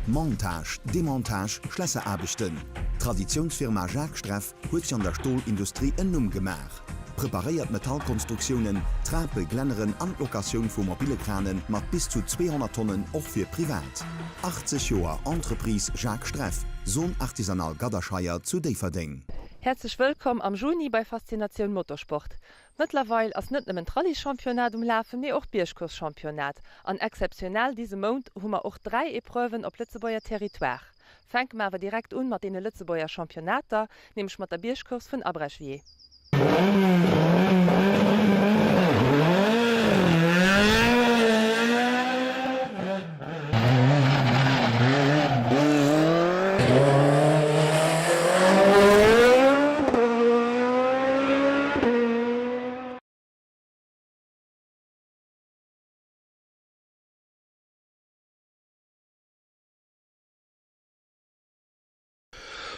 Montage, Demontage, Schlässeraarbechten. D'Traditiounsfirma Jacques Streff huet sech an der Stolindustrie en Numm gemaach. Preparéiert Metallkonstruktiounen, Trape, Glänneren an d'Locatioun vu mobile Krane mat bis zu 200 Tonnen och fir privat. 80 Joer Entreprise Jacques Streff, Zone Artisanale Gadderscheier zu Déifferdeng. Häerzlech wëllkomm am Juni bei Faszinatioun Motorsport. Mëttlerweil ass net nëmmen d'Rallye-Championnat um Lafen, mee och d'Biergcourse-Championnat. An exzeptionell dise Mount hu mer och 3 Epreuven op Lëtzebuerger Territoire. Fänke mer awer direkt un mat deene Lëtzebuerger Championnater, nämlech mat der Biergcourse vun Abreschvier.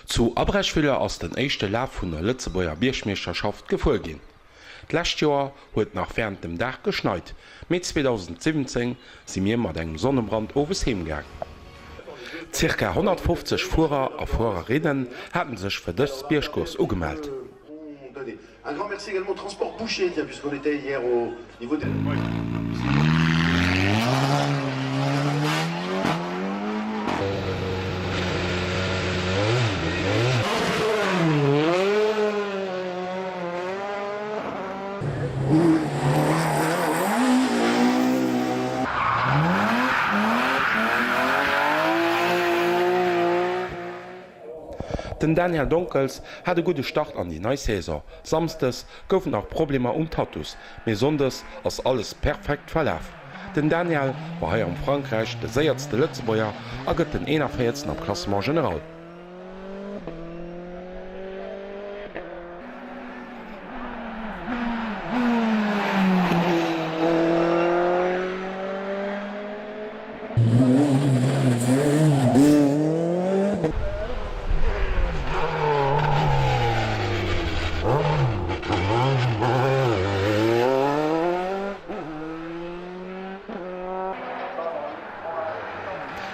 Zu Abreschviller ass den éischte Laf vun der Lëtzebuerger Biergmeeschterschaft gefuer ginn. D'lescht Joer huet nach wärend dem Dag geschneit, mee 2017 si mir mat engem Sonnebrand owes heem gaang. Zirka 150 Fuerer a Fuererinnen haten sech fir dës Biergcourse ugemellt. Un grand merci également au transport Boucher, tiens, puisqu'on était hier au niveau de. Den Daniel Donkels hat e gudde Start an déi nei Saison. Samsdes goufen nach Problemer um Tatuss, mee Sonndes ass alles perfekt verlaf. Den Daniel war hei am Frankräich de séiertste Lëtzebuerger a gëtt den 41. am Classement general.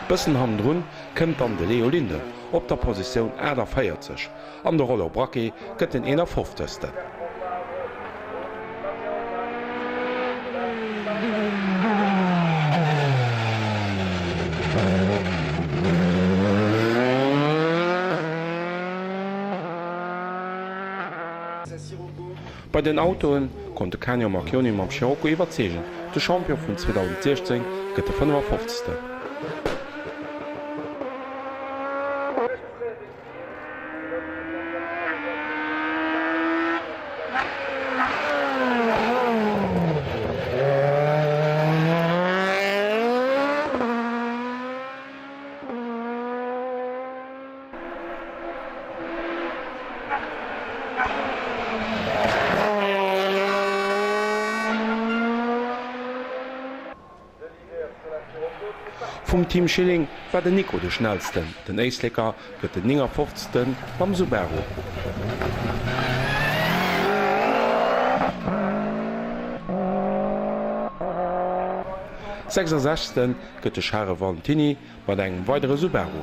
Bëssen hannendrun kënnt dann de Leo Linden op der Positioun 48 an de Rollo Braquet gëtt den 51. Bei den Autoe konnt de Canio Marchioni mam Scirocco iwwerzeegen, de Champion vun 2016 gëtt de 55. Vum Team Schilling war den Nico de schnellsten, den Éisleker gëtt den 59. Mam Subaru. Sechsasechsten gëtt de Charel Valentiny mat engem weidere Subaru.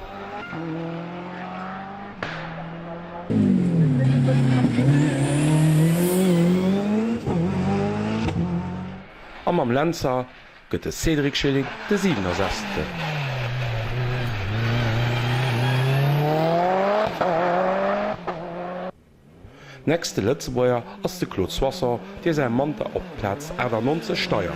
A mam Lenzer gëtt de Cédric Schilling de 67. Nächste Lëtzebuerger ass de Claude Soisson, dee säi Manta op d'Plaz 98 steiert.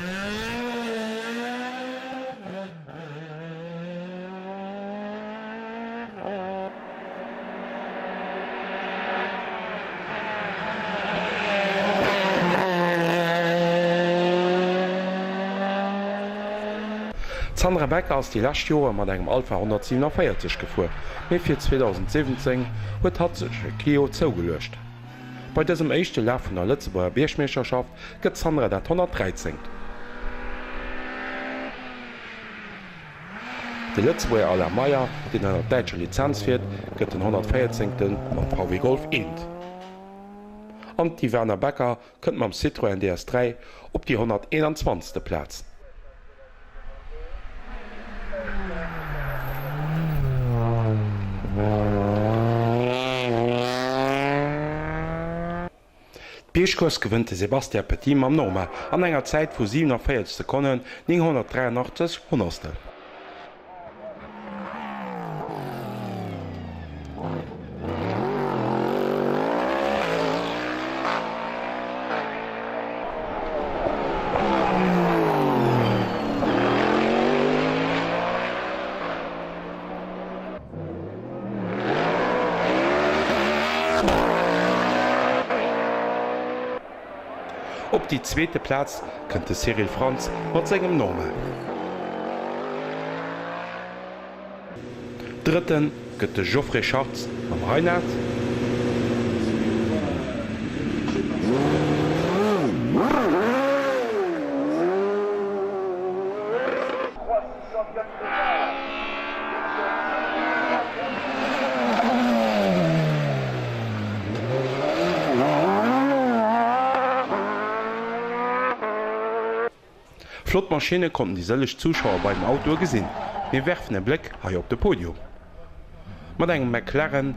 D'Sandra Becker ass déi lescht Jore mat engem Alfa 147 gefuer, mee fir 2017 huet hatt sech e Clio zougeluecht. Bei dësem éischte Laf vun der Lëtzebuerger Biergmeeschterschaft gëtt d'Sandra dat 113. De Lëtzebuerger Alain Meyer, deen ënner däitscher Lizenz fiert, gëtt den 114. mam VW Golf I. An d'Ivana Becker kënnt mam Citroën DS3 op déi 121. Plaz. D'Biergcourse gewënnt de Sébastien Petit mam Norma an enger Zäit vu 47 Sekonnen 983 Honnerstel. Op déi zweete Plaz kënnt de Cyril Frantz mat sengem Norma. Drëtte gëtt de Geoffrey Schartz mam Reinhard. Flott Maschinne konnten déi sëlleg Zuschauer bei den Autoe gesinn. Mir werfen e Bléck hei op de Podium. Mat engem McLaren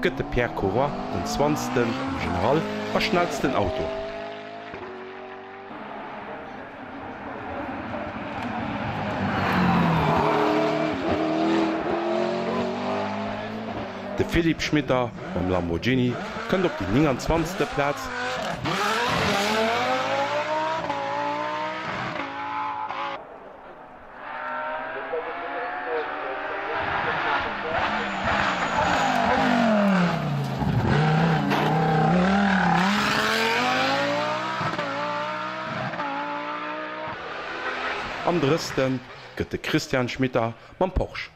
gëtt de Pierre Courroy den zwanzten am General a schnellsten Auto. De Philippe Schmitter mam Lamborghini kënnt op déi 29. Plaz. An drësste gëtt de Christian Schmitter mam Porsche.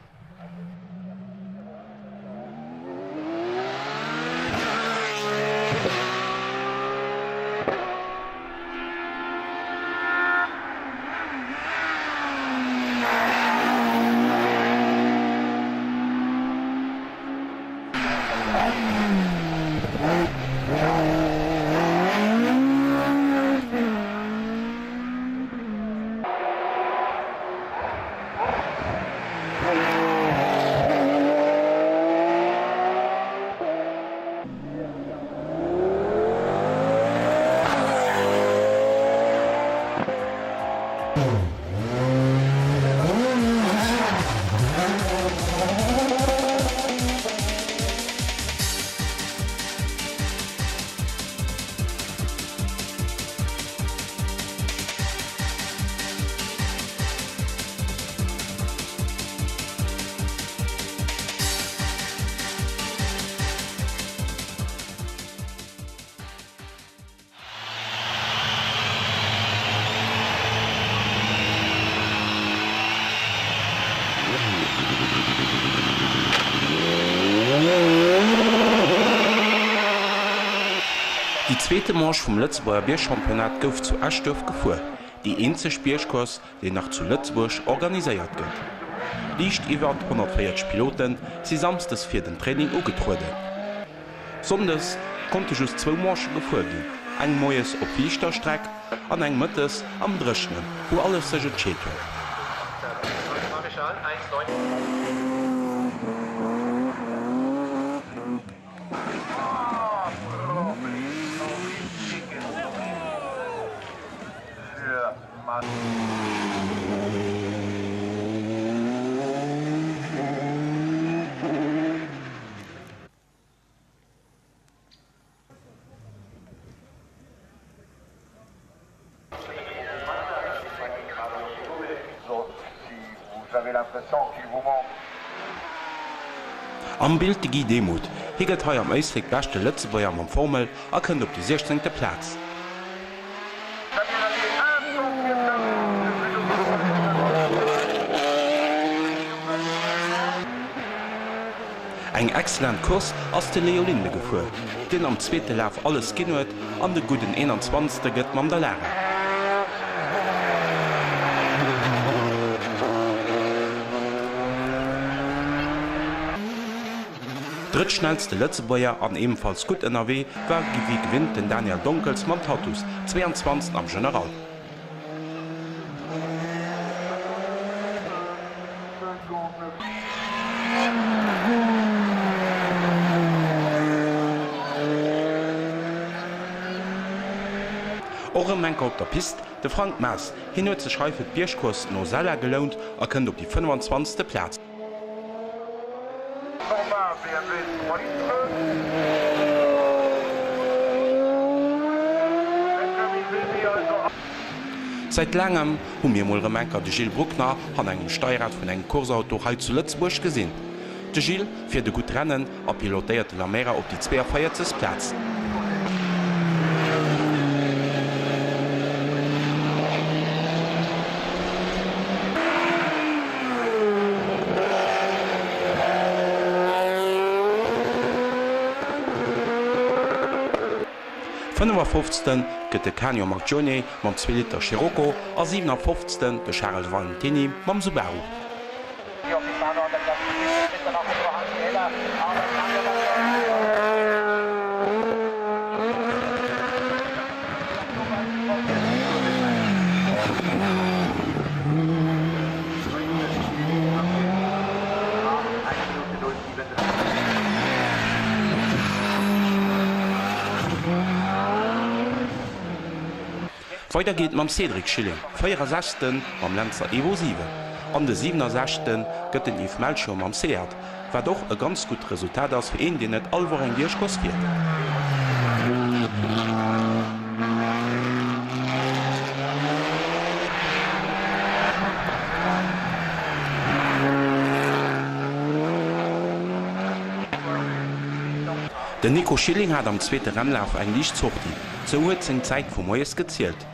Déi zweete Manche vum Lëtzebuerger Biergchampionnat gouf zu Eschduerf gefuer, déi eenzeg Biergcourse, déi nach zu Lëtzebuerg organiséiert gëtt. Liicht iwwert 140 Pilote si samsdes fir den Training ugetrueden. Sonndes konnte just zwou Manchë gefuer ginn, eng moies op liichter Streck an eng mëttes am Dréchnen, wou alles sech entscheet huet. Am Bild de Guy Demuth, hie gëtt hei am Éislek beschte Lëtzebuerger mam Formel a kënnt op déi 16. Plaz. Eng excellent Course ass de Leo Linde gefuer, deen am zweete Laf alles ginn huet an de gudden 21. Gëtt mam Dallara. Drëttschnellste Lëtzebuerger an ebenfalls gutt ënnerwee war wéi gewinnt den Daniel Donkels mam Tatuus, 22. Am General. Och erëm enker op der Pist, de Frank Maas. Hien huet sech hei fir d'Biergcourse no Sella gelount a kënnt op déi 25. Plaz. Säit laangem hu mir mol rëm enker de Gilles Bruckner hanner engem Steierrad vun engem Courseauto hei zu Lëtzebuerg gesinn. De Gilles fiert e gutt Rennen a pilotéiert de Lamera op déi 42. Plaz. Fënnefafofzten gëtt de Canio Marchione mam Zweeliter Scirocco a siwenafofzten de Charel Valentiny mam Subaru. Weider geet et mam Cédric Schilling, 64. Mam Lenzer Evo 7. An de 67. Gëtt den Yves Melchior mam Seat, wat och e ganz gutt Resultat ass fir een deen net all Woch eng Biergcourse fiert. Den Nico Schilling hat am zweete Rennlaf eng liicht Sortie, sou huet seng Zäit vu moies gezielt.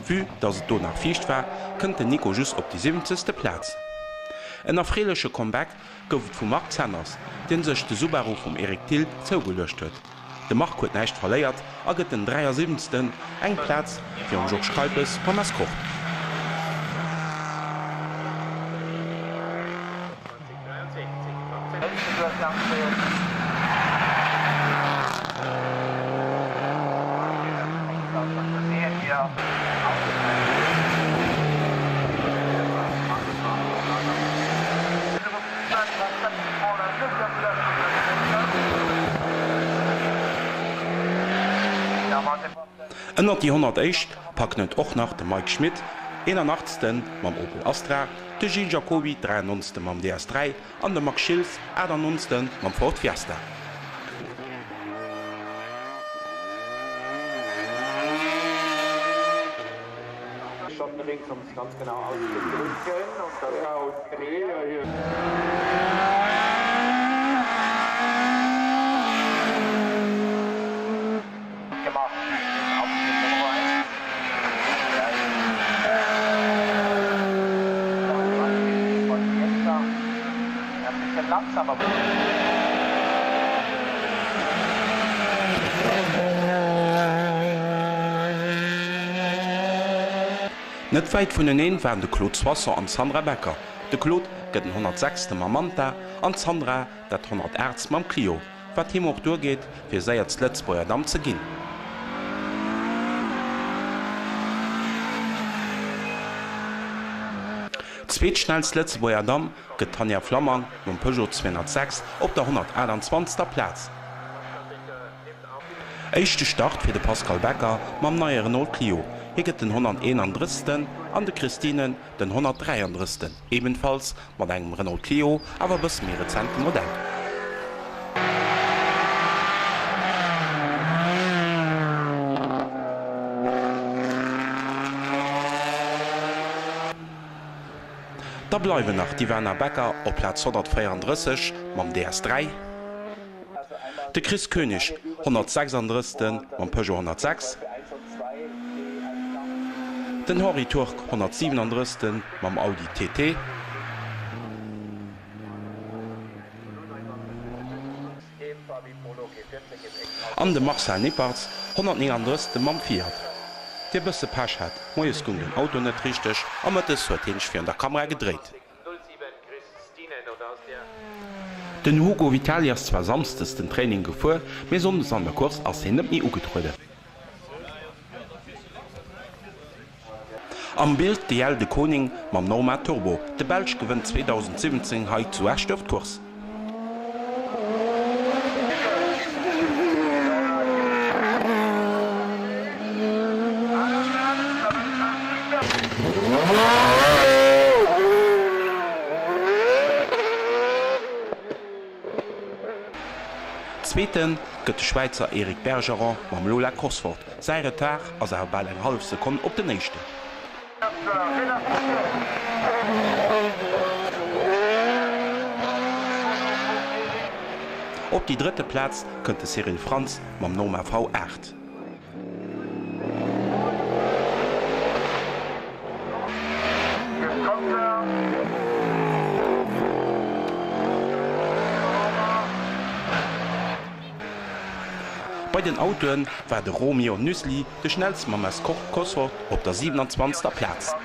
Vue dass et do nach fiicht war, kënnt den Nico just op déi siwwenzegste Plaz. En erfreeleche Comeback gouf et vum Marc Zenners, deen sech de Subaru vum Eric Thill zougeluecht huet. De Marc huet näischt verléiert a gëtt den 73. Eng Plaz virum Georges Keipes mam Escort. Ënnert déi 100 éischt packen et och nach de Mike Schmit, 81. Mam Opel Astra, de Gilles Jacoby, 93. Mam DS3 an de Max Schiltz, 98. Mam Ford Fiesta. Net wäit vuneneen waren de Claude Soisson an d'Sandra Becker. De Claude gëtt den 106. mam Manta an d'Sandra dat 108. mam Clio, wat him och duergeet fir séiertst Lëtzebuerger Damm ze ginn. Zweetschnellst Lëtzebuerger Damm gëtt d'Tanja Flammang mam Peugeot 206 op der 128. Plaz. Éischte Start fir de Pascal Becker mam neie Renault Clio, hie gëtt den 131. An de Christine den 133. Ebenfalls mat engem Renault Clio, awer e bësse méi rezente Modell. Da bleiwen nach d'Ivana Becker op Plaz 134 mam DS3, de Chris Koenig 136. Mam Peugeot 106, den Henri Turk 137. Mam Audi TT. An de Marcel Nipparts 139. Mam Fiat. Dee bësse Pech hat, moies gung den Auto net richteg a mëttes huet heen sech virun der Kamera gedréit. Den Hugo Vitali ass zwar samsdes den Training gefuer, mee sonndes an der Course ass heen net méi ugetrueden. Am Bild de Jelle de Koning mam Norma Turbo. De Belsch gewënnt 2017 hei zu Eschduerf d'Course. Zweete gëtt de Schwäizer Eric Bergeron mam Lola Cosworth. Säi Retard ass awer bal eng hallef Sekonn op den Éischten. Op déi drëtte Plaz kënnt de Cyril Frantz mam Norma V8. Bei den Autoen war de Romeo Nüssli de schnellste mam Escort Cosworth op der 27. Plaz.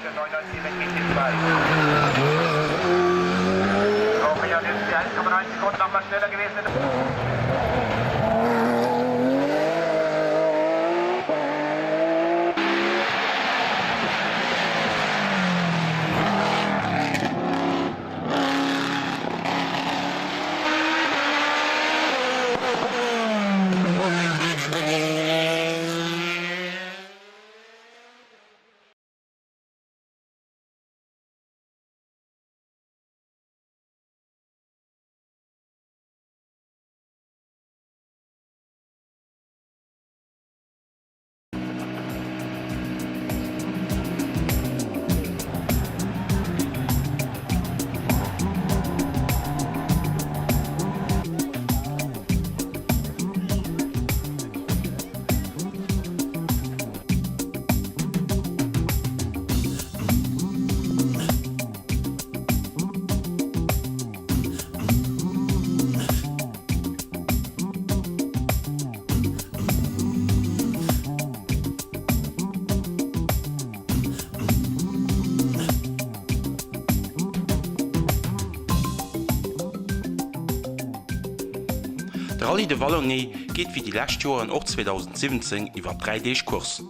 De Rallye de Wallonie geet wéi déi lescht Joren och 2017 iwwer 3 Deeg Course.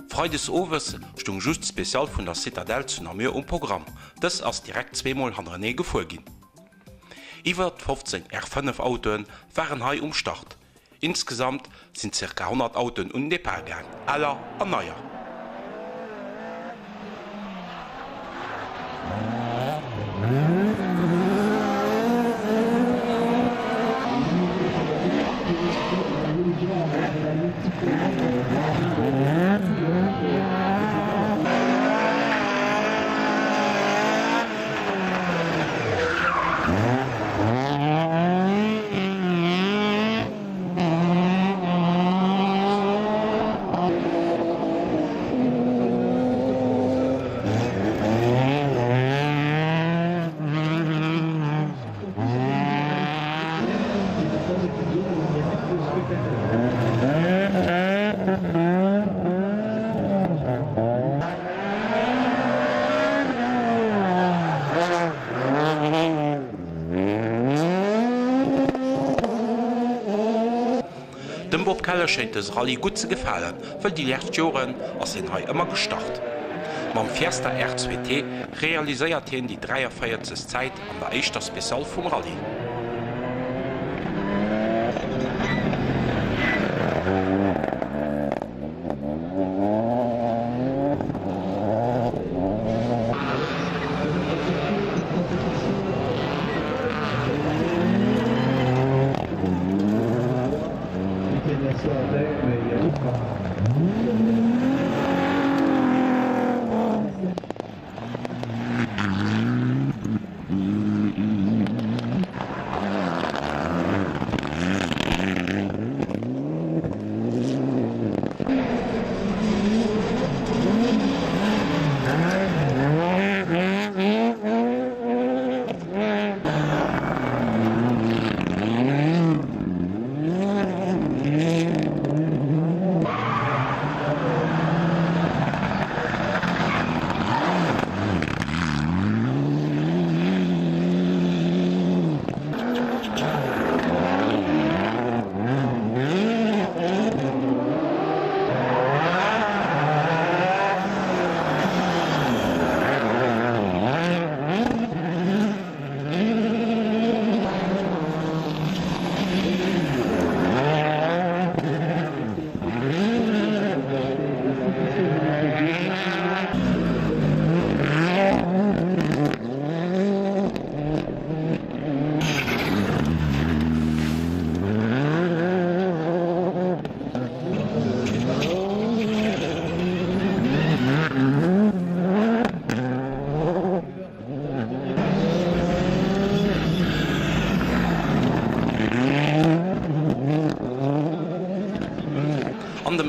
Freides owes stung just d'Special vun der Citadelle zu Namur um Programm. Dës ass direkt zweemol hannerenee gefuer ginn. Iwwert 15 R5 Autoen waren hei um Start. Insgesamt sinn ca. 100 Autoen un den Depart gaang, aler an neier. Dem Bob Keller schéint dës Rallye gutt ze gefalen, wëll déi lescht Joren ass hien hei ëmmer gestart. Mam Fiesta R2T realiséiert hien déi 43. Zäit an der éischter Special vum Rallye.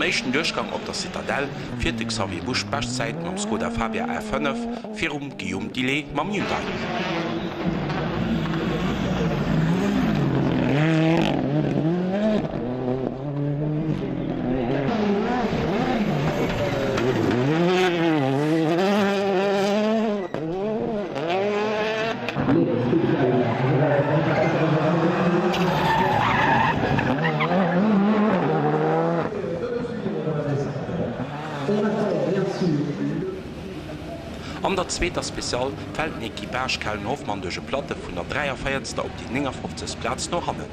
éischten Duerchgang op der Citadelle fiert de Xavier Busch d'Beschtzäit mam Skoda Fabia R5 virum Guillaume Dillet mam Hyundai. An der zweeter Special fält den Equipage Kellen-Hoffmann duerch e Platte vun der 43. op déi 59. Plaz no hannen.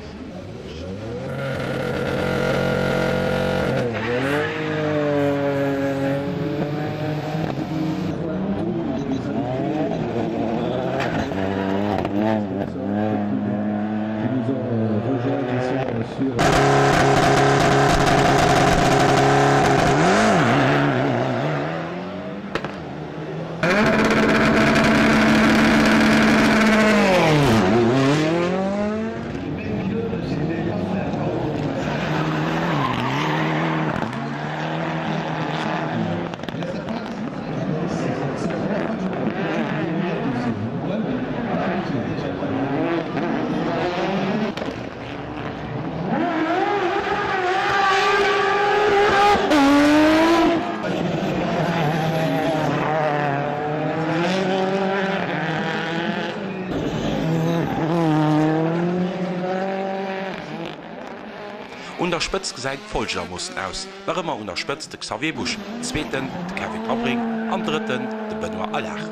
Un der Spëtzt gesäit et folgendermoossen aus, nach ëmmer un der Spëtzt de Xavier Busch, Zweeten de Kevin Abbring an Drëtten de Benoît Allard.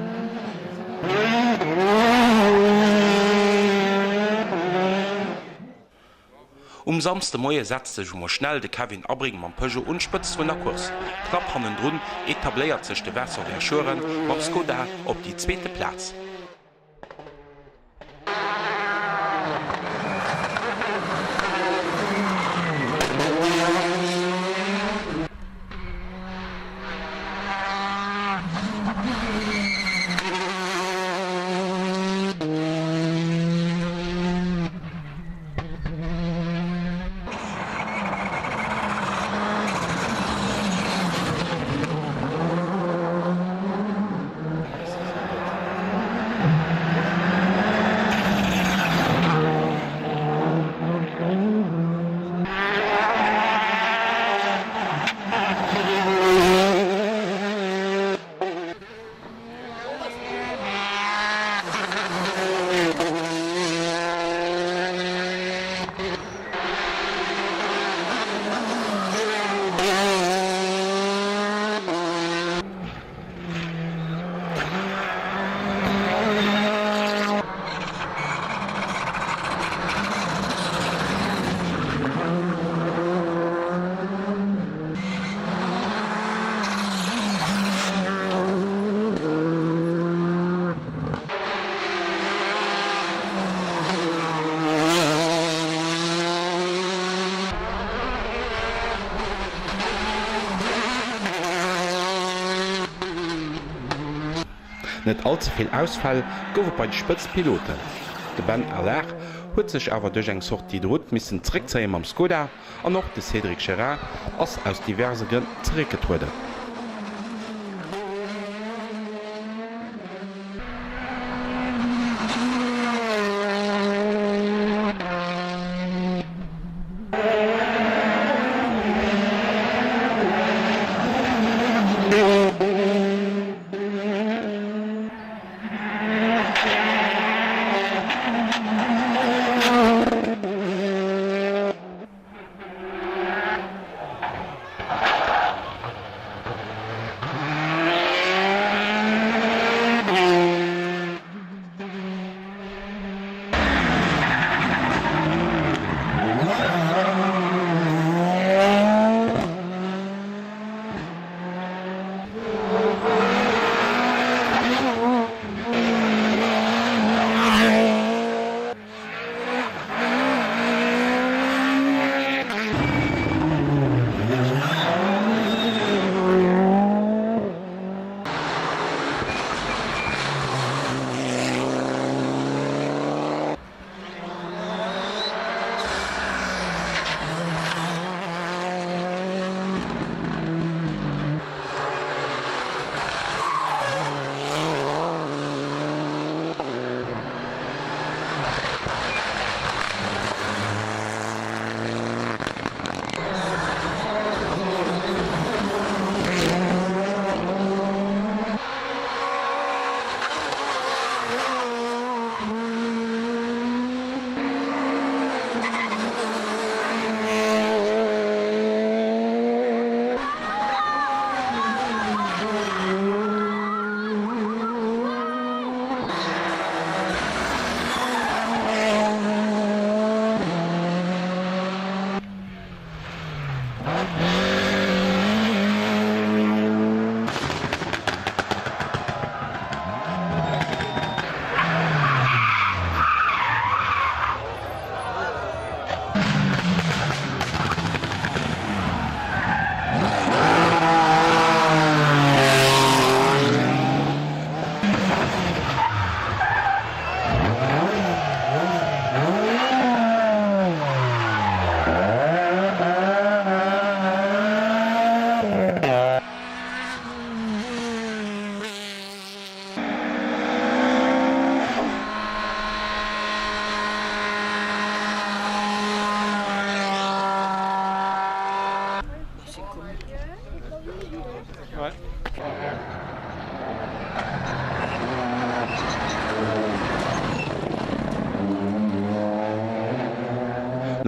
Um Samsdemoie setzt sech emol schnell de Kevin Abbring mam Peugeot un d'Spëtzt vun der Course. Knapp hannendrun etabléiert sech de Vincent Verschueren mam Skoda op déi zweete Plaz. Net all ze vill Ausfäll gouf et bei de Spëtzepiloten. De Ben Allard huet sech awer duerch eng Sortie de route missen zeréckzéie mam Skoda an och de Cédric Gérard ass aus diverse Grënn zeréckgetrueden.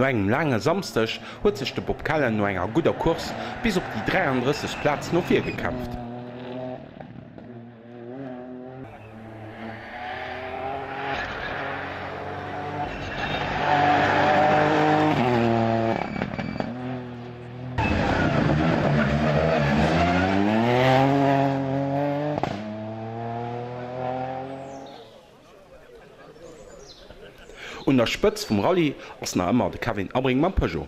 No engem laange Samsdeg huet sech de Bob Kellen no enger gudder Course bis op déi 33. Plaz no vir gekämpft. Un der Spëtz vum Rallye ass nach ëmmer de Kevin Abbring mam Peugeot.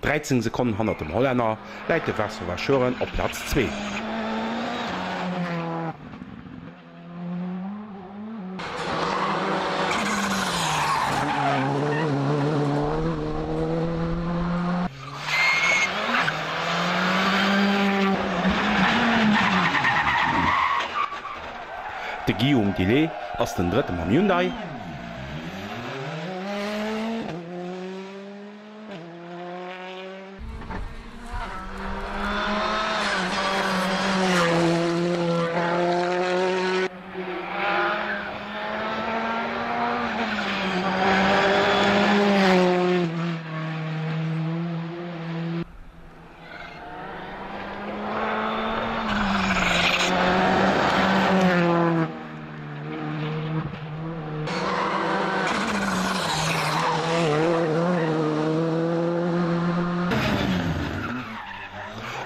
13 Sekonnen hannert dem Hollänner läit de Vincent Verschueren op Plaz zwee. De Guillaume Dillet ass den Drëtte mam Hyundai.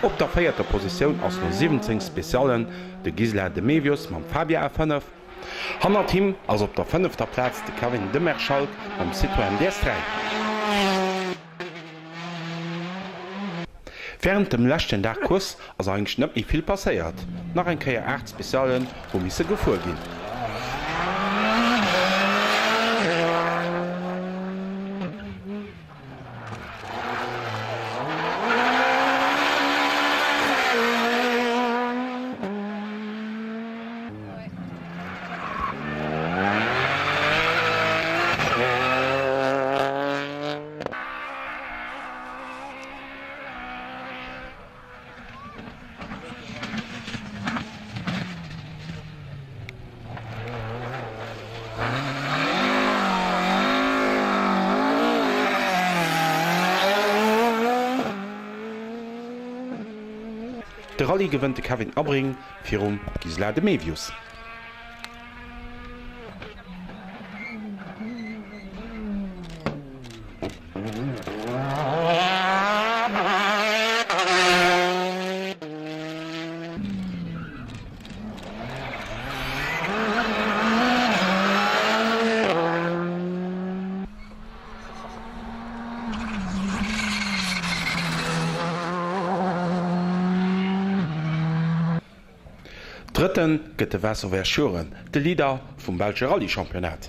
Op der véierter Positioun ass no 17 Speciallen de Ghislain de Mevius mam Fabia A5. Hannert him ass op der fënnefter Plaz de Kevin Demerschalk mam Citroën DS3. Wärend dem leschten Dag Course ass eigentlech net méi vill passéiert. Nach eng Kéier 8 Speciallen hu misse gefuer ginn. De Rallye gewënnt de Kevin Abbring virum Ghislain de Mevius. Drëtte gëtt de Vincent Verschueren, de Leader vum belsche Rallye-Championnat.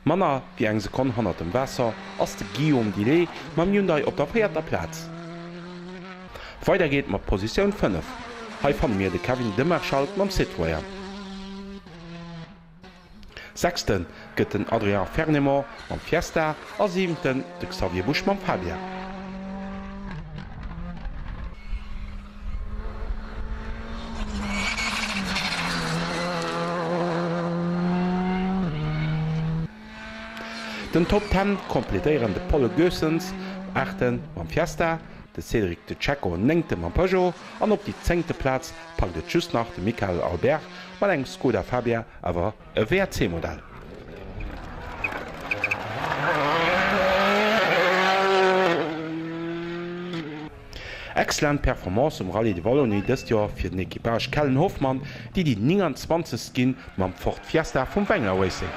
Manner wéi eng Sekonn hannert dem Vincent ass de Guillaume Dillet mam Hyundai op der véierter Plaz. Weider geet mat Positioun 5. Hei fanne mir de Kevin Demarschalk mam Citroën. Sechste gëtt den Adrien Fernemont mam Fiesta a siwenten de Xavier Busch mam Fabia. Den Top Ten kompletéieren de Paul Goessens, Aachte mam Fiesta, de Cédric De Cecco, Néngte mam Peugeot an op déi zéngte Plaz packt et just nach de Mickaël Albert mat engem Skoda Fabia, awer e WRC-Modell. Excellent Performance um Rallye de Wallonie dëst Joer fir den Equipage Kellen-Hoffmann, déi déi 29. ginn mam Ford Fiesta vum Wengler Racing.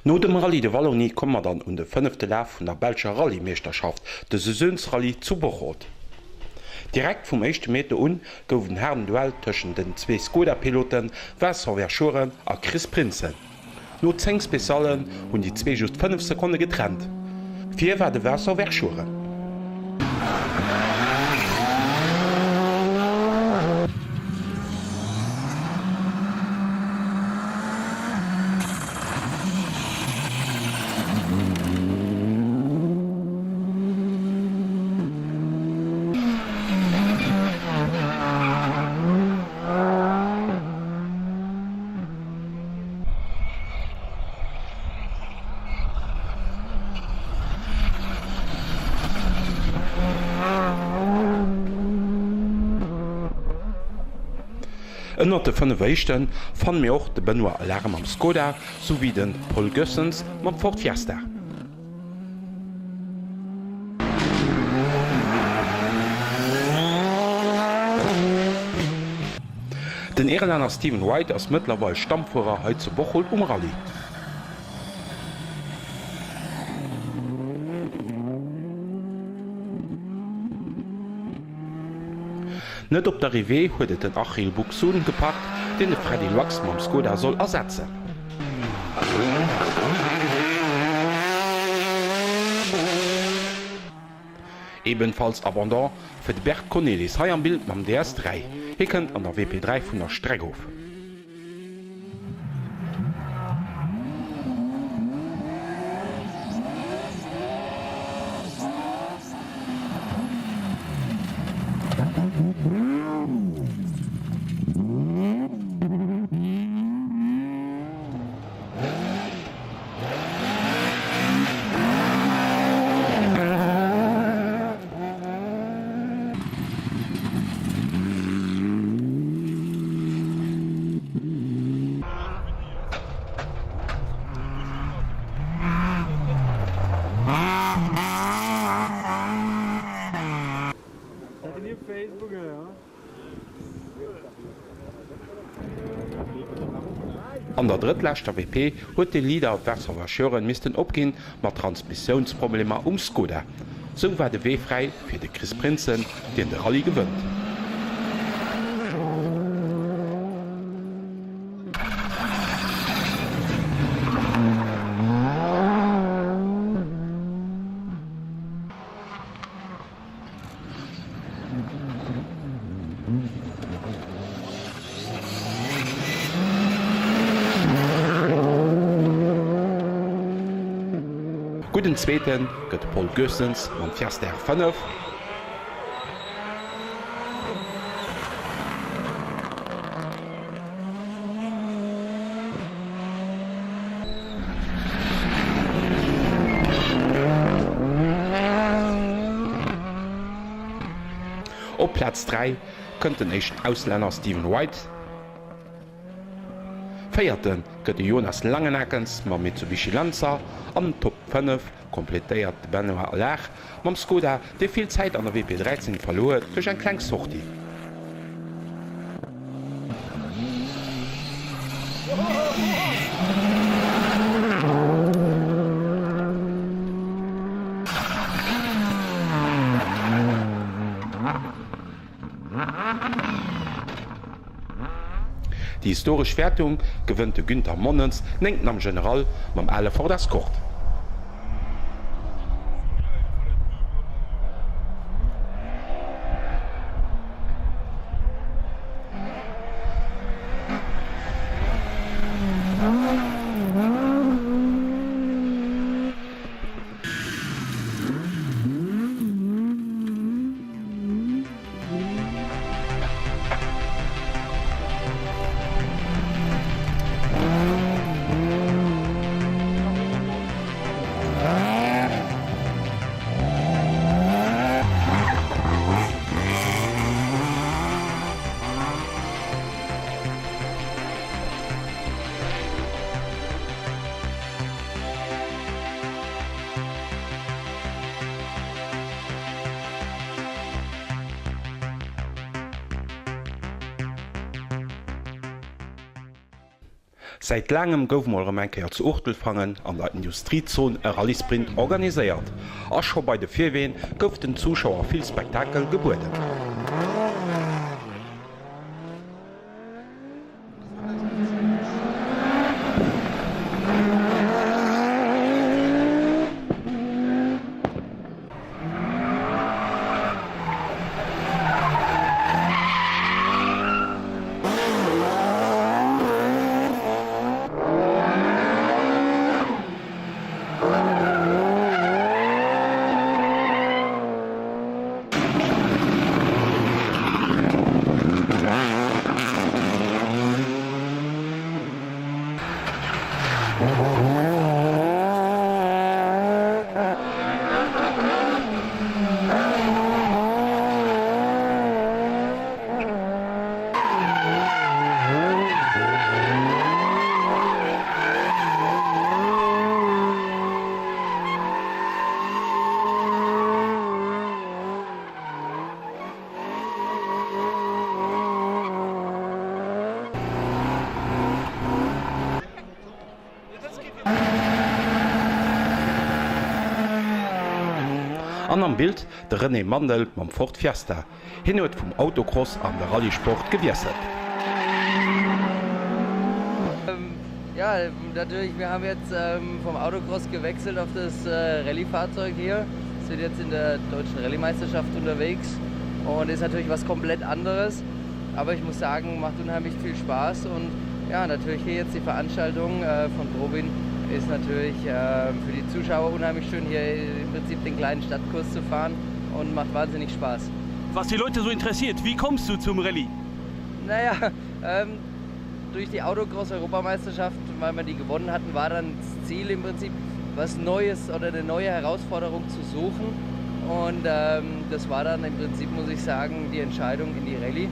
No dem Rallye de Wallonie komme mer dann un de fënnefte Laf vun der belscher Rallye-Meeschterschaft, de Saisonsrallye zu Bocholt. Direkt vum éischte Meter un gouf et en haarden Duell tëschent den zwee Skoda-Pilote Vincent Verschueren a Chris Prinsen. No 10 Speciallen hunn déi zwee just 5 Sekonne getrennt. Vir war de Vincent Verschueren. Ënnert de 5 éischten fanne mir och de Benoît Allare mam Skoda, souwéi de Paul Goessens mam Ford Fiesta. Den Irlänner Stephen White ass mëttlerweil Stammfuerer hei zu Bocholt um Rallye. Net op d'Arrivée huet et den Achille Buxun gepackt, deen de Freddy Loix mam Skoda soll ersetzen. Ebenfalls Abandon fir de Bert Cornelis, hei am Bild mam DS3. Hie kënnt an der WP3 vun der Streck of. An der drëttleschter WP huet de Leader Vincent Verschueren missten opginn mat Transmissiounsproblemer um Skoda. Sou war de Wee fräi fir de Chris Prinsen, deen de Rallye gewënnt. Gudden Zweete gëtt de Paul Goessens mam Fiesta R5. Op Plaz 3 kënnt den éischten Auslänner Stephen White. Véierte gëtt de Jonas Langenakens mam Mitsubishi Lancer an d'Top 5 kompletéiert de Benoît Allard mam Skoda, dee vill Zäit an der WP 13 verluer huet duerch eng kleng Sortie. Déi historesch Wäertung gewënnt de Günther Monnens, néngten am General, mam ale Ford Escort. Säit laangem gouf mol erëm eng Kéier zu Uchtelfangen an der Industriezon e Rallysprint organiséiert a scho bei de Virween gouf den Zuschauer vill Spektakel gebueden. An am Bild de René Mandel mam Ford Fiesta. Hien huet vum Autocross an de Rallyesport gewiesselt. Ja, natürlich, wir haben jetzt vom Autocross gewechselt auf das Rallye-Fahrzeug hier, sind jetzt in der deutschen Rallye-Meisterschaft unterwegs und ist natürlich was komplett anderes. Aber ich muss sagen, macht unheimlich viel Spaß und ja, natürlich hier jetzt die Veranstaltung von Provin ist natürlich für die Zuschauer unheimlich schön, hier im Prinzip den kleinen Stadtkurs zu fahren und macht wahnsinnig Spaß. Was die Leute so interessiert, wie kommst du zum Rallye? Naja, ähm, durch die Autocross-Europameisterschaft, weil wir die gewonnen hatten, war dann das Ziel im Prinzip, was Neues oder eine neue Herausforderung zu suchen. Und ähm, das war dann im Prinzip, muss ich sagen, die Entscheidung in die Rallye.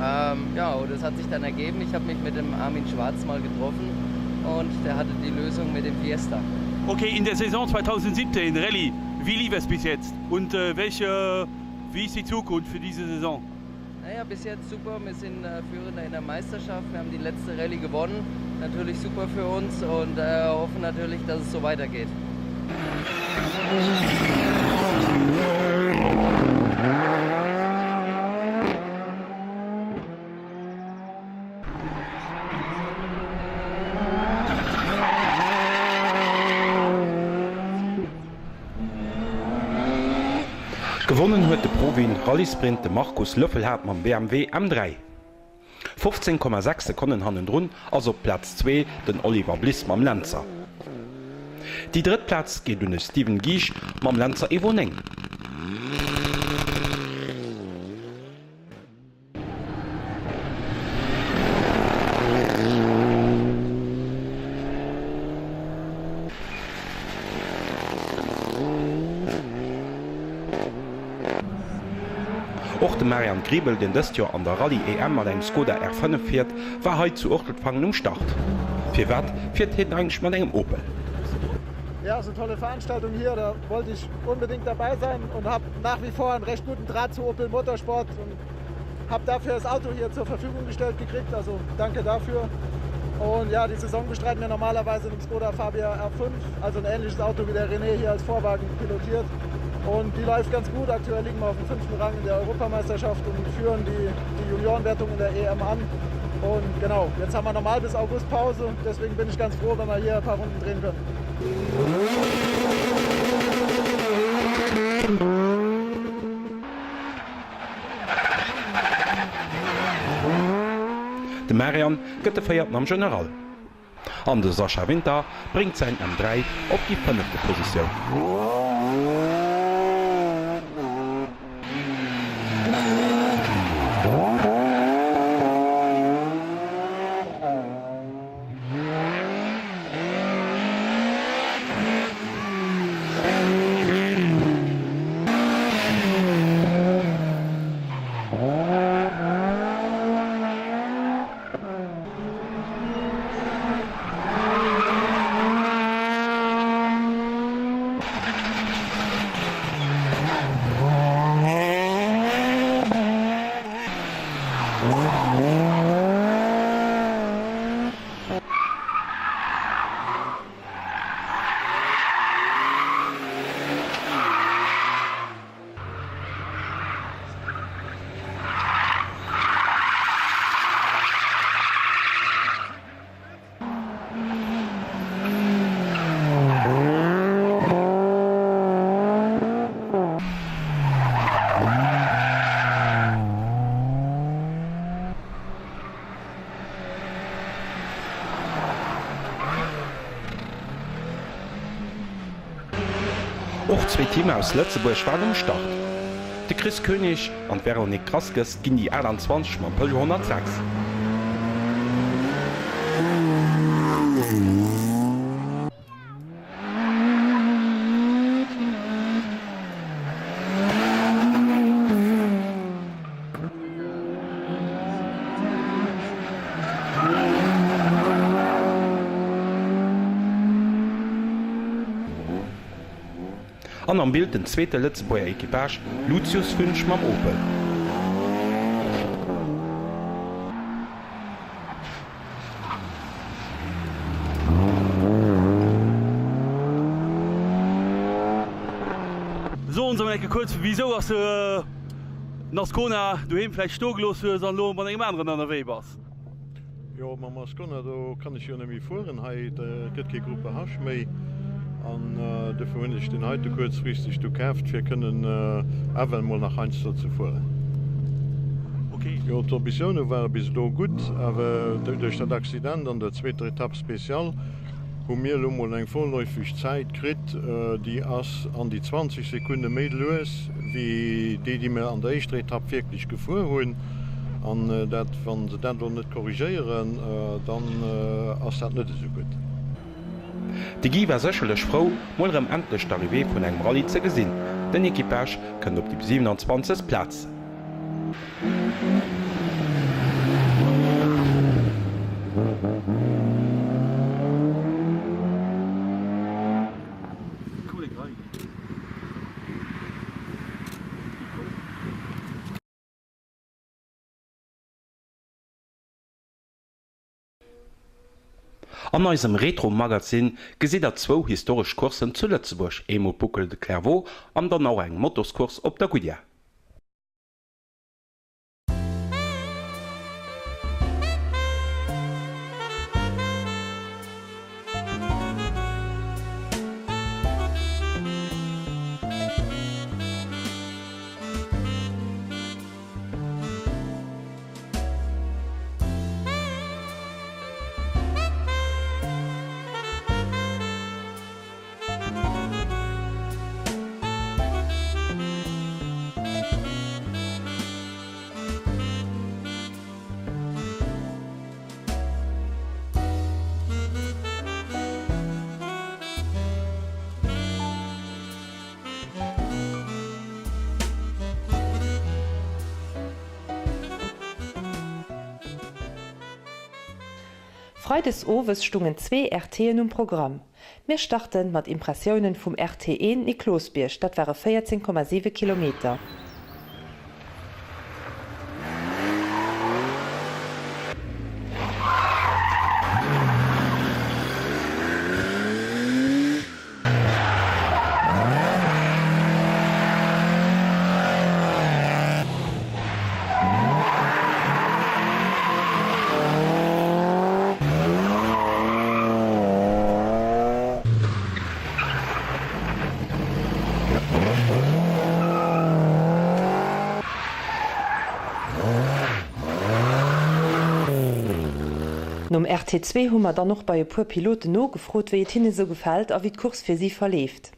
Ähm, ja, und das hat sich dann ergeben. Ich habe mich mit dem Armin Schwarz mal getroffen und der hatte die Lösung mit dem Fiesta. Okay, in der Saison 2017 Rallye, wie lief es bis jetzt und äh, welche wie ist die Zukunft für diese Saison? Naja, bis jetzt super. Wir sind äh, Führender in der Meisterschaft. Wir haben die letzte Rallye gewonnen. Natürlich super für uns und äh, hoffen natürlich, dass es so weitergeht. Gewonnen huet de Provin Rallysprint de Markus Löffelhardt mam BMW M3. 15,6 Sekonnen hannendrun ass op Plaz 2 den Oliver Bliss mam Lancer. Déi drëtt Plaz geet un de Steven Guisch mam Lancer Evo 9. Och de Marian Griebel, deen dëst Joer an der Rallye-EM mat engem Skoda R5 fiert, war hei zu Urtelfangen um Start. Firwat fiert hien eigentlech mat engem Opel? Ja, ist eine tolle Veranstaltung hier, da wollte ich unbedingt dabei sein und habe nach wie vor einen recht guten Draht zu Opel Motorsport und habe dafür das Auto hier zur Verfügung gestellt gekriegt, also danke dafür. Und ja, die Saison bestreiten wir normalerweise in dem Skoda Fabia R5, also ein ähnliches Auto wie der René hier als Vorwagen pilotiert. Und die läuft ganz gut. Aktuell liegen wir auf dem fünften Rang in der Europameisterschaft und führen die, die Juniorenwertung in der EM an. Und genau, jetzt haben wir normal bis August Pause. Deswegen bin ich ganz froh, wenn wir hier ein paar Runden drehen können. De Marian gëtt de Véierten am General. An de Sascha Winter bréngt säin M3 op déi fënnefte Positioun. Och zwee Teamer aus Lëtzebuerg waren um Start. De Chris Koenig an d'Véronique Graskes ginn déi 28 mam Peugeot 106. An am Bild den zweete Lëtzebuerger Equipage Lucius Wünsch mam Opel. So unser. Enke kuerz, wisou ass de den Ascona doheem vläicht stoe gelooss hues an elo mat engem aneren ënnerwee bass? Jo, mam Ascona do kann ech jo net méi fueren hei, et gëtt kee Groupe H méi an dofir hunn ech deen heite kuerzfristeg du kaaft fir kënnen ewell mol nach heiansdo ze fueren. Jo, d'Ambitioune ware bis elo gutt, awer duerch dat Accident an der zweeter Etapp Spéciale hu mir elo mol eng vorläufig Zäit kritt, déi ass an déi 20 Sekunde méi lues wéi déi, déi mir an der éischter Etapp wierklech gefuer hunn. An dat, wa se dat elo net korrigéieren, dann ass dat net esou gutt. De Guy war sécherlech frou, mol erëm endlech d'Arrivée vun engem Rallye ze gesinn. Den Equipage kënnt op déi 27. Plaz. An eisem Retro-Magazin gesitt der zwou historesch Courssen zu Lëtzebuerg, eemol d'Boucle de Clairvaux an dann och eng Motoscourse op der Guddia. Freides owes stungen zwee RT'en um Programm. Mir starten mat Impressiounen vum RT1 Niklosbierg, dat ware 14,7 Kilometer. Nom RT2 hu mer dann och bei e puer Piloten nogefrot, wéi et hinne sou gefält a wéi d'Course fir si verleeft.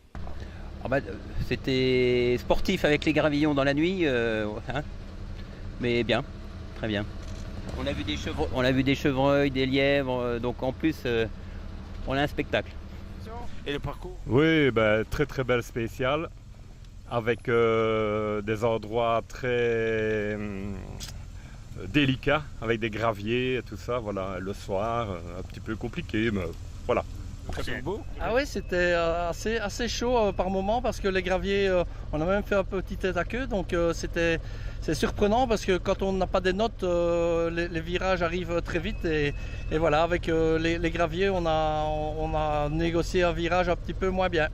Ah bah, c'était sportif avec les gravillons dans la nuit, euh, hein mais bien, très bien. On a vu des chevreuils, on a vu des chevreuils, des lièvres, euh, donc en plus euh, on a un spectacle. Et le parcours Oui, ben, très très belle spéciale avec euh, des endroits très euh, délicats avec des graviers et tout ça voilà le soir euh, un petit peu compliqué mais voilà. Beau. Ah oui c'était euh, assez, assez chaud euh, par moment parce que les graviers euh, on a même fait un petit tête à queue donc euh, c'était c'est surprenant parce que quand on n'a pas des notes euh, les, les virages arrivent très vite et, et voilà avec euh, les, les graviers on a, on a négocié un virage un petit peu moins bien.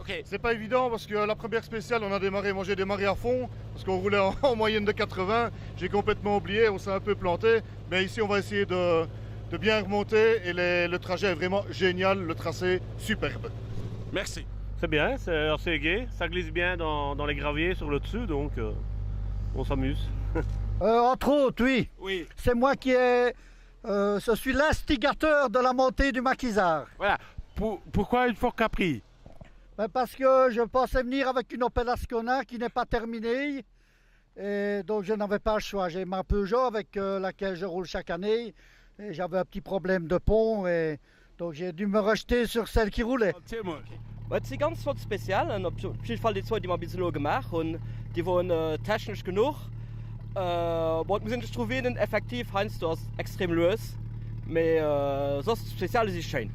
Okay. C'est pas évident parce que la première spéciale on a démarré moi j'ai démarré à fond parce qu'on roulait en, en moyenne de 80 j'ai complètement oublié on s'est un peu planté mais ici on va essayer de, de bien remonter et les, le trajet est vraiment génial le tracé superbe. Merci. C'est bien, c'est assez gai, ça glisse bien dans, dans les graviers sur le dessus donc euh, on s'amuse. euh, entre autres oui, oui. c'est moi qui ai euh, je suis l'instigateur de la montée du maquisard. Voilà Pour, pourquoi une Ford Capri ben parce que je pensais venir avec une Opel Ascona qui n'est pas terminée et donc je n'avais pas le choix. J'ai ma Peugeot avec euh, laquelle je roule chaque année et j'avais un petit problème de pont et donc j'ai dû me rejeter sur celle qui roulait. Et si ganz flott Specialen, op jidde Fall déi zwou, déi mer bis elo gemaach hunn, déi woren technesch genuch. Bon, et muss een sech dru winnen, effektiv, heiansdo ass et extrem lues, mee soss d'Speciale si schéin.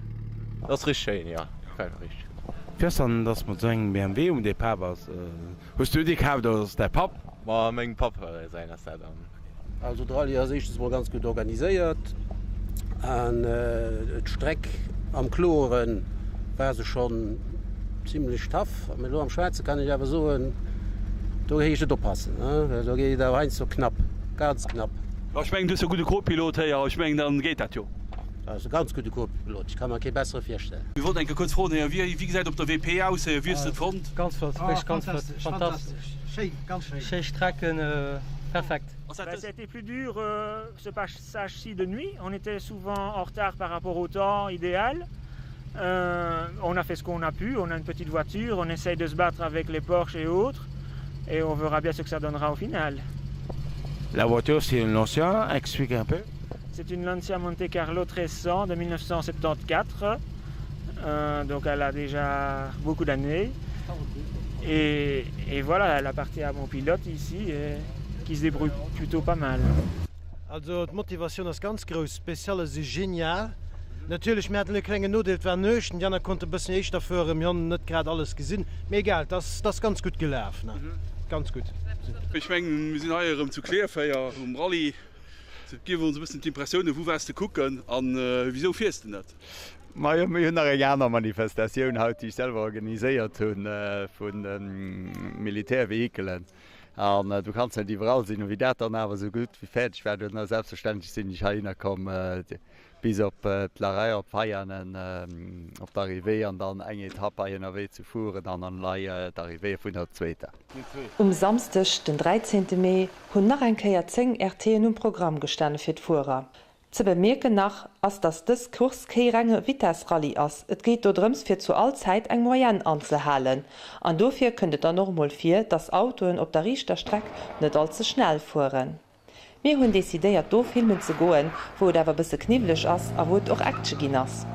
Et ass richteg schéin, jo, gefält mer richteg gutt. Wéi ass dann, dass mat esou engem BMW um Depart bass? Hues du dee kaaft oder ass et däi Papp? Ma mengem Papp säin ass dat an. Also d'Rallye ass éischtens mol ganz gutt organiséiert an d'Streck am Kloere war se schonn zimlech tough. Mee elo am Schwaarze kann ech awer soen, Do heescht et oppassen, well do geet et awer heiansdo knapp, ganz knapp. Jo, ech mengen, du hues jo e gudde Co-Pilot héier, ech mengen, dann geet dat jo. Dat ass e ganz gudde Co-Pilot, ech ka mer kee bessere virstellen. Mir wollten eng Kéier kuerz froen héier, wéi gesäit op der WP aus héier, wéi hues de et fonnt? Ganz flott, wierklech ganz flott, fantastesch, schéin, ganz schéin. Schéi Strecken, perfekt. C'était plus dur ce passage-ci de nuit, on était souvent en retard par rapport au temps idéal. Euh, on a fait ce qu'on a pu, on a une petite voiture, on essaye de se battre avec les Porsche et autres et on verra bien ce que ça donnera au final. La voiture c'est une Lancia, explique un peu. C'est une Lancia Monte Carlo 1300 de 1974. Euh, donc elle a déjà beaucoup d'années. Et, et voilà, elle appartient à mon pilote ici et qui se débrouille plutôt pas mal. Also d'Motivatioun ass ganz grouss, d'Specialle si genial. Natierlech, mir haten e klengen Nodeel, et war Nuecht, déi aner konnte e bëssen éischter fueren, mir hunn net grad alles gesinn, mee egal, et ass, et ass ganz gutt gelaf, ne, ganz gutt. Ech mengen, mir sinn hei erëm zu Klierf héier um Rallye. Giew ons e bëssen d'Impressiounen, wou waars de kucken an wisou fiers de net? Majo, mir hunn nach eng aner Manifestatioun haut, déi ech selwer organiséiert hunn, vun de Militärvehikelen. An du kanns net iwwerall sinn. A wéi dat dann awer esou gutt wéi fäerdeg war, duerno selbstverständlech sinn ech heihinner komm bis op d'Larrey, op Veianen, op d'Arrivée an dann eng Etapp hei ënnerwee ze fueren an dann hei d'Arrivée vun der zweeter. Um Samsdeg, den 13 Mee, hunn nach eng Kéier 10 RTen um Programm gestane fir d'Fuerer. Ze bemierken nach ass, dass dës Course kee renge Vitessrallye ass, et geet dodrëms fir zu all Zäit eng Moyenne anzehalen an dofir kënnt et dann och mol vir, dass Autoen op der riichter Streck net all ze schnell fueren. Mir hunn decidéiert do filmen ze goen, wou et awer bësse kniwweleg ass a wou et och Action ginn ass.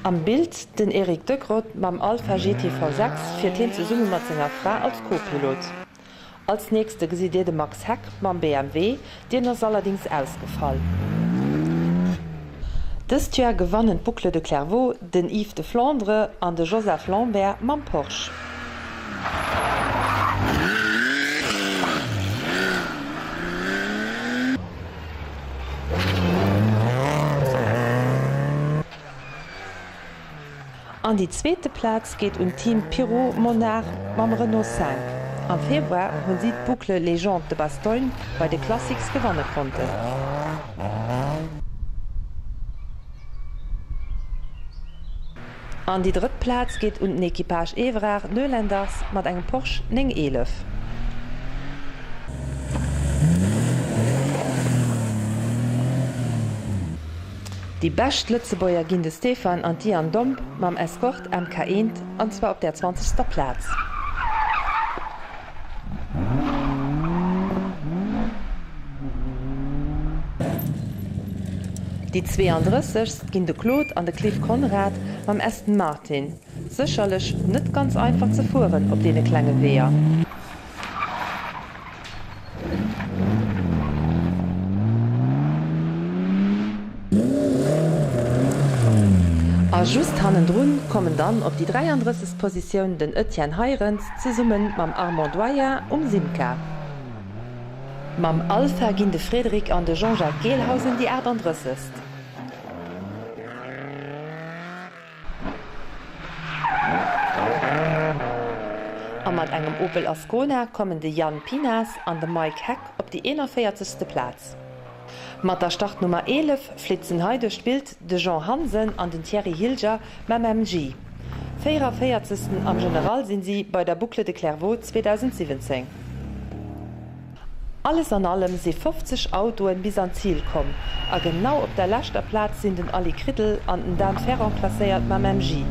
Am Bild, Den Eric Degrott mam Alfa GT V6 fiert hien zesumme mat senger Fra als Co-Pilot. Als nächste gesitt dir de Max Heck mam BMW, dien ass allerdings ausgefall. Dëst Joer gewannen d'Boucle de Clairvaux den Yves Deflandre an de Joseph Lambert mam Porsche. An déi zweete Plaz geet un d'Team Pirou Monard mam Renault 5. Am Februar hunn si d'Boucle Légende de Bastogne bei de Classics gewanne konnten. An déi drëtt Plaz geet un den Equipage Evrard Noelanders mat engem Porsche 911. Déi bescht Lëtzebuerger ginn de Stéphane an d'Diane Domb mam Escort MK 1 an zwar op der zwanzegster Plaz. Déi 32. Ginn de Claude an de Cliff Conrad mam Aston Martin. Sécherlech net ganz einfach ze fueren op deene klenge Weeër. A just hannendrun kommen dann op déi 33. Positioun den Etienne Heirens zesumme mam Armand Doyen um Simca. Mam Alfa ginn de Frédéric an de Jean-Jacques Gelhausen déi 38. A mat engem Opel Ascona kommen de Yann Pinas an de Mike Heck op déi 41. Plaz. Mat der Startnummer 11 flitzen hei duerch d'Bild de Jean Hansen an den Thierry Hilger mam MG. 44. Am General sinn si bei der Boucle de Clairvaux 2017. Alles an allem si 50 Autoen bis an d'Zil komm a genau op der leschter Plaz sinn den Aly Kriddel an den Dan Ferrand klasséiert mam MG.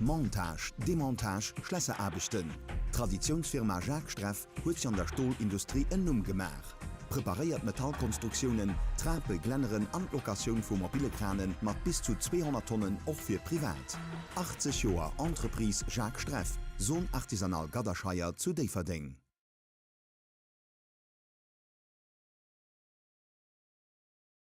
Montage, Demontage, Schlässeraarbechten. D'Traditiounsfirma Jacques Streff huet sech an der Stolindustrie en Numm gemaach. Preparéiert Metallkonstruktiounen, Trape, Glänneren an d'Locatioun vu mobile Krane mat bis zu 200 Tonnen och fir privat. 80 Joer Entreprise Jacques Streff, Zone Artisanale Gadderscheier zu Déifferdeng.